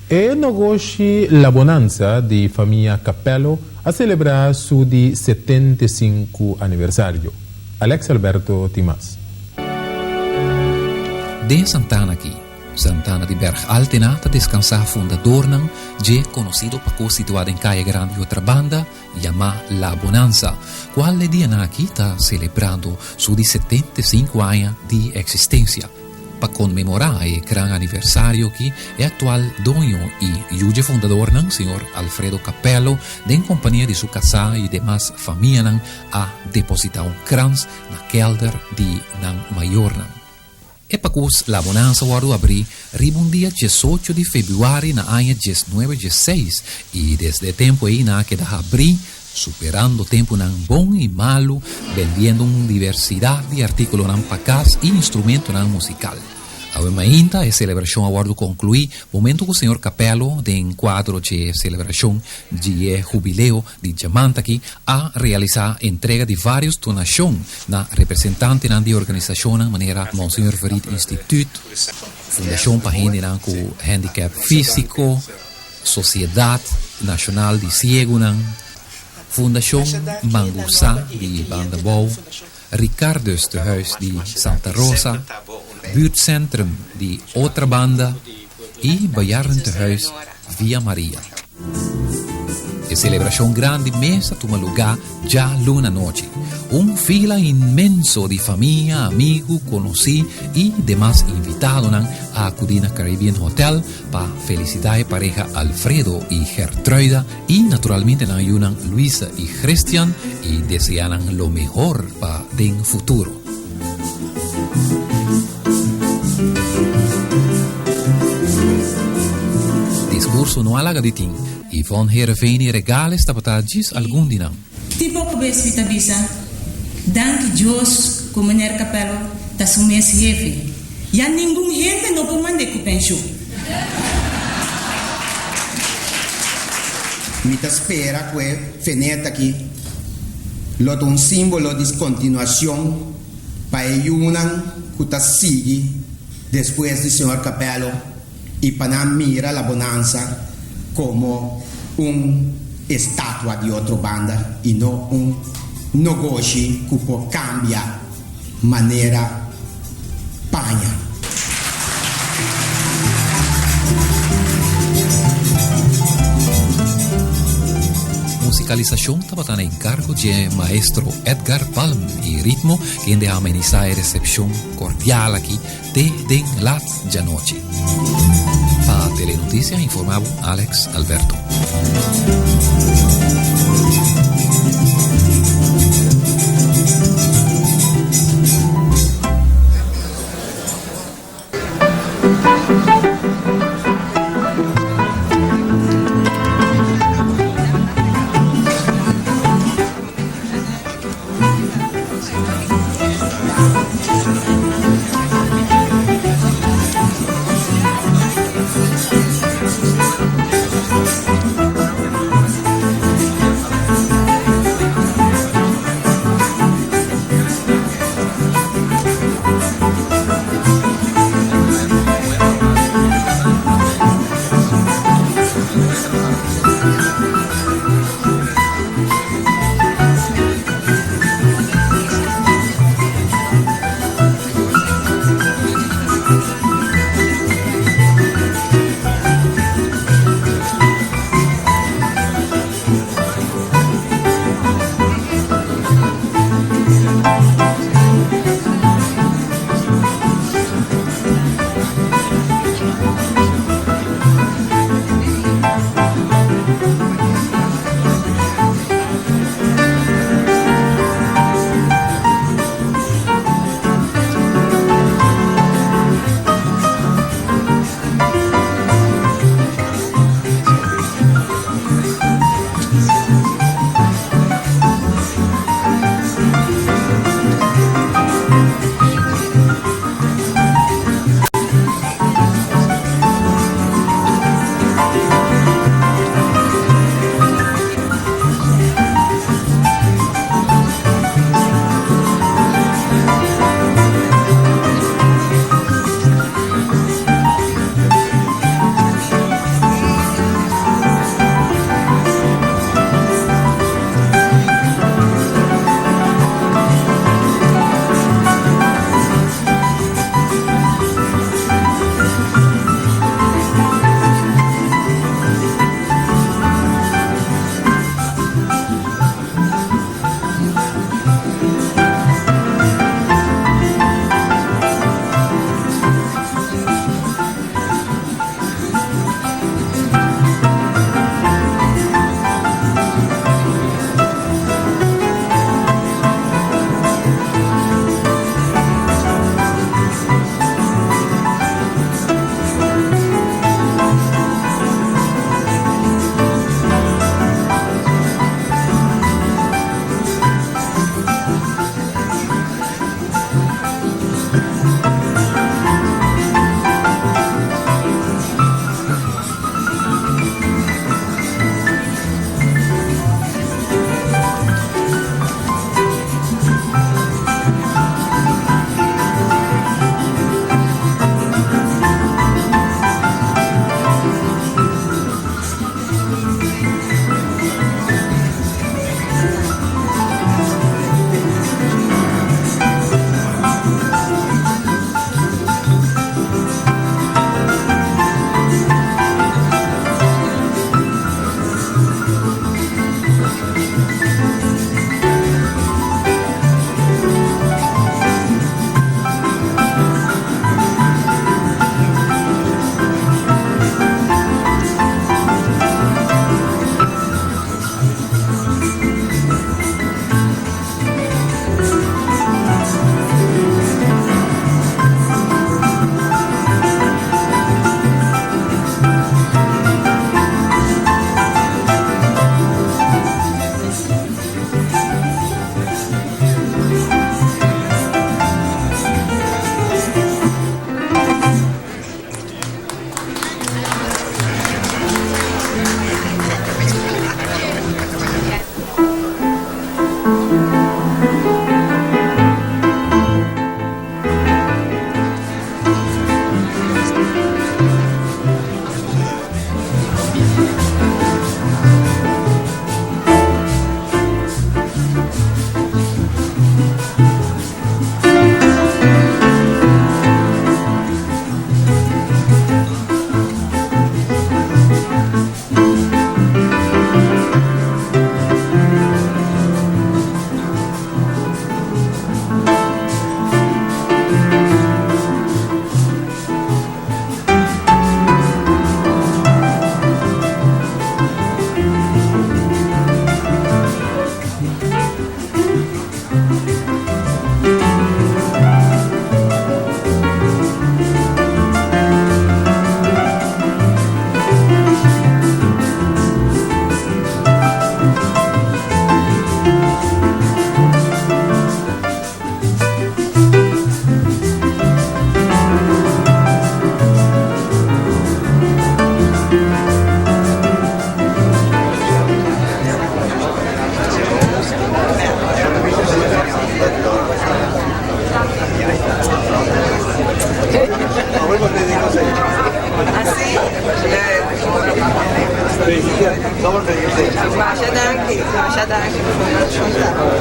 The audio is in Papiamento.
E nogoshi La Bonanza di famia Capello a selebrá su di 75 aniversario. Alex Alberto tin mas. Den Santana aki, Santana di Berg Altena ta deskansá fundadornan dje konosido pako situá den Kaya Grandi Otrabanda, yamá La Bonanza, kual e dianan aki ta selebrando su di 75 aña di eksistensia. Pa konmemorá e gran aniversario aki, e aktual doño i yu dje fundadornan, señor Alfredo Capello, den kompania di su kasá i demas famianan a depositá un krans na kèlder di nan mayornan. E pakus La Bonanza wòrdu abrí riba un dia diesocho di febrüari na aña diesnuebe diesseis i desde e tempu ei nan a keda habrí, superando tempunan bon i malu, bendiendo un diversidat di artíkulonan pa kas i instrumentonan musikal. Awe mainta e selebrashon a wòrdu konkluí momentu ku señor Capello den kuadro dje selebrashon di e hubileo di djamant aki a realisá entrega di vários donashon na representantenan di organisashonnan manera Monseñor Verriet Instituut, Fundashon pa Hendenan ku Handicap Físiko, Sosiedat Nashonal di Siegunan, Fundashon Mangusá di Banda Bou, Ricardus Tehuis di Santa Rosa, Buurtcentrum di Otrabanda i Bejaardentehuis Via Maria. E selebrashon grandi mes a tuma lugá djaluna anochi. Un fila inmenso di famia, amigu, konosí i demas invitadonan a akudí na Caribbean Hotel pa felisitá e pareha Alfredo i Gertruida i naturalmente nan yunan Luisa i Christian i deseá nan lo mehor pa den futuro. Discurso no a laga di tin. Yvonne Heerenveen i Regales tabata djis algun di nan. Tin poko bes mi ta bisa, Danki Dios ku Meneer Capello ta su mes hefe. Ya ningun hende no por mand'é ku penshun. Mi ta spera ku e fenet aki lo ta un símbolo di kontinuashon pa e yunan ku ta sigui despues di señor Capello i pa nan mira La Bonanza komo un estatua di otro banda i no un nogoshi ku por kambia manera paña. Musikalisashon tabata na enkargo dje maestro Edgar Palm i ritmo kende a amenisá e resepshon kordial aki te den lat djanochi. Pa Telenotisia informá bo Alex Alberto. Masha danki pa bo kurason tambe.